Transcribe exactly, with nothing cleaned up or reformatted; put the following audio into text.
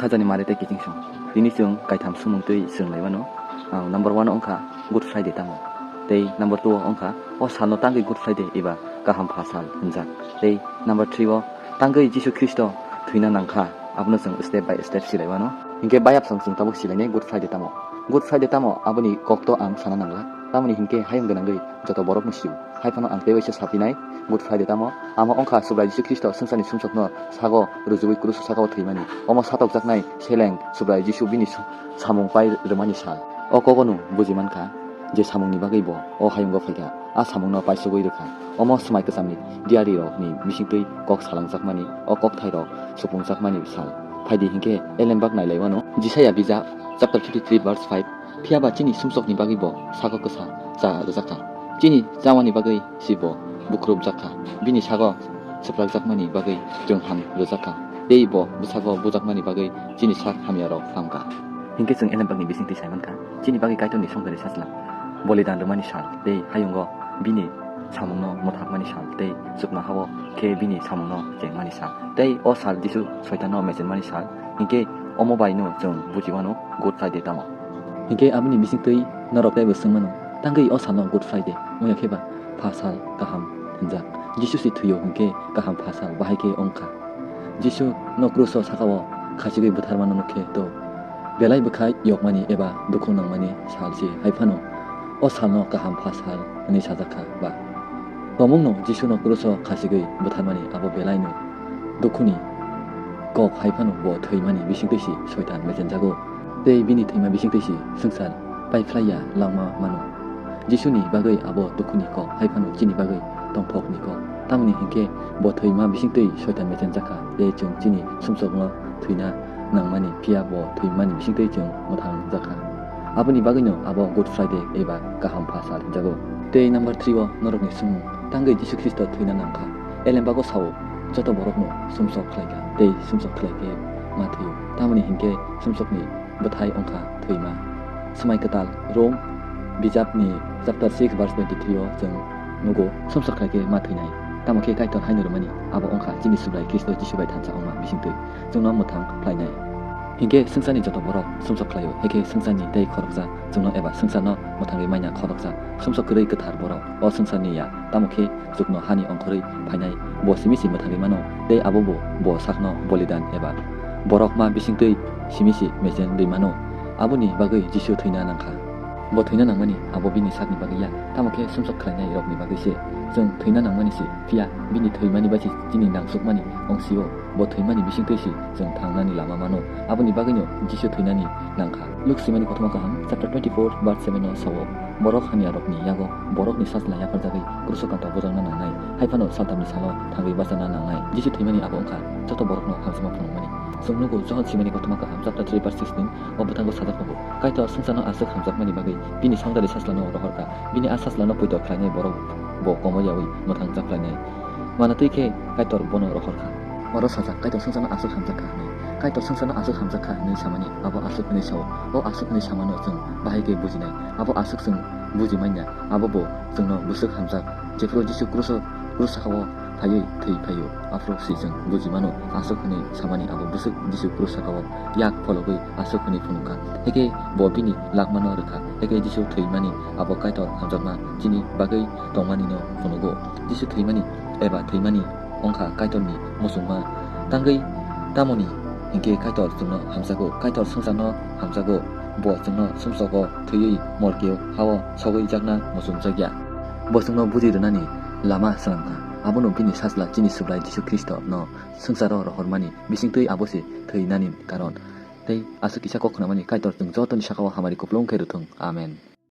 Sajani mari tei kiching song. Tini chwng kaitham sumung twi chwng lai mano. Ang number one wngkha Good Friday tamo. Tei number two wngkha o salno tangwi Good Friday eba kaham pha sal hwnjak. Tei number three o tangwi Jisu Khristo thwina nangkha, abono chwng step by step silai mano. Hinkhe bayapsong chwng tabuk silainai Good Friday tamo. Good Friday tamo aboni kokto ang sana nangla. Tamoni hinkhe hayung gwnangwi joto borokno sio. Hai phano ang tei waisa sapinai, Good Friday tamo? Amo wngkha Subrai Jisu Khristo swngcharni sumsokno sago rwjwgwi kruso sakao thwimani. Omo satokjaknai seleng Subrai Jisu bini sa-, samung pai rwmani sal. O kogono buji mankha je samungni bagwi bo o hayungo phaikha, a samungno paisugwi rwkha. Omo swmai kwchamni diarirokni bisingtwi kok salangjakmani, o kokthairok supungjakmani sal. Phaidi hinkhe elembak nailaiwano. Jisaya bijap chapter fifty-three verse five. Phiya ba chini sumsokni bagwi bo sago kwsa cha rwjakha. Chini chamani bagwi si bo bukrupjakha. Bini sago swprakjakmani bagwi chwng ham rwjakha. Tei bo bwsago bujakmani bagwi chini sak hamyarok hamkha. Hinkhe chwng elembakni bisingtwi sai mankha, chini bagwi Kaitorni songchakni sajla bolidan rwmani sal tei hayungo bini samungno mwthangmani sal tei chuknohao khe bini samungno chengmani sal. Tei o sal Jisu Soitanno mechenmani sal. Hinkhe omo baino chwng buji mano Good Friday tamo. Hinkhe aboni bisingtwi norok teibo swng mano, tangwi o salno Good Friday wngya khe ba pha sal kaham hwnjak? Jisu se thwio hinkhe kaham pha sal bahai khe wngkha. Jisu no kruso sakao khachigwi butharmano nuk khe to belai bwkha yokmani eba dukhu nangmani sal se, hai phano o salno kaham pha sal hwnwi sajak kha ba. Tomungno Jisuno kruso khachigwi butharmani abo belaino dukhuni kok, hai phano bo thwimani bisingtwi se Soitan mechenjago tei bini thwima bisingtwi se swngchar paiphlaiya langma mano. Jisuni bagwi abo dukhuni kok, hai phano chini bagwi tongthokni kok. Tamoni hinkhe bo thwima bisingtwi Soitan mechenjakha tei chwng chini sumsokno thwina nangmani, phiya bo thwimani bisingtwi chwng mwthangjakha. Aboni bagwino abo Good Friday eba kaham pha sal hwnjago. Tei number three o norokni swngmung, tangwi Jisu Khristo thwina nangkha. Elembago sao, joto borokno sumsok khlaikha tei sumsok khlai khe ma thwio. Tamoni hinkhe sumsokni bwthai wngkha thwima. Swmai kwtal Rom bijapni chapter six verse twenty-three o chwng nugo, sumsok khlai khe ma thwinai. Tamo khe Kaitor haino rwmani abo wngkha chini Subrai Khristo Jisu bai thansa wngma bisingtwi chwngno mwthang khlainai. Hinkhe swngcharni joto borok sumsok khlaio, hekhe swngcharni tei khoroksa chwngno eba swngcharno mwthangwi maina khoroksa sumsok kwrwi kwthar borok o swngcharni ya, tamo khe chukno hani ongkhorwi phainai bo simi se mwthangwi mano, tei abo bo, bo sakno bolidan eba borok ma bisingtwi simi se mechen rwi mano. Aboni bagwi Jisu thwina nangkha. Bo thwina nangmani abo bini sakni bagwi ya, tamo khe sumsok khlainai rokni bagwi se. Chwng thwina nangmani se, phiya bini thwimani bai se chini nangsukmani ongsio. Bo thwimani bisingtwi se chwng thangnani lama mano. Aboni bagwino Jisu thwinani nangkha. Luk swimani kothoma kaham chapter twenty-four verse seven o sao, borok hamya rokni yago borokni sajla yapharjagwi kruso kanta bujakna nangnai, hai phano saltamni salo thangwi bachana nangnai. Jisu thwimani abo wngkha joto borokno hamjakma phunukmani. Chwng nugo Johon swimani kothoma kaham chapter three verse sixteen o bwthango sajak tongo, Kaitor swngcharno aswk hamjakmani bagwi bini songchakni sajlano rohorkha, bini a sajlano poito khlainai borok bo komoyaui mwthang jak khlainai. Manatwi khe Kaitor bono rohor kha. Oro sajak, Kaitor swngcharno aswk hamjak kha hwnwi. Kaitor swngcharno aswk hamjak kha hwnwi samani abo aswk hwnwi sao. O aswk hwnwi samano chwng bahai khe bujinai. Abo aswk chwng buji manya, abo bo chwngno bwswk hamjak. Jephru Jisu kruso, krus sakao phaiwi thwi phaio, aphuru se chwng buji mano aswk hwnwi samani abo bwswk Jisu krus sakao yak phologwi aswk hwnwi phunuk kha. Hekhe bo bini lakmano rwkha. Hekhe Jisu thwimani abo Kaitor hamjakma chini bagwi tongmanino phunugo. Jisu thwimani eba thwimani wngkha Kaitorni muchungma tangwi tamoni hinkhe Kaitor chwngno hamjago, Kaitor swngcharno hamjago, bo chwngno sumsogo thwiwi morkeo hao sogwi jakna muchungjakya. Bo chwngno buji rwnani lama swnamkha, abono bini sajla chini Subrai Jisu Khristo no swngcharo rohormani bisingtwi abo se thwinani karon. Tei aswk kisa kok khnamani Kaitor chwng jotoni sakao hamari kupulung khe rwthwng. Amen.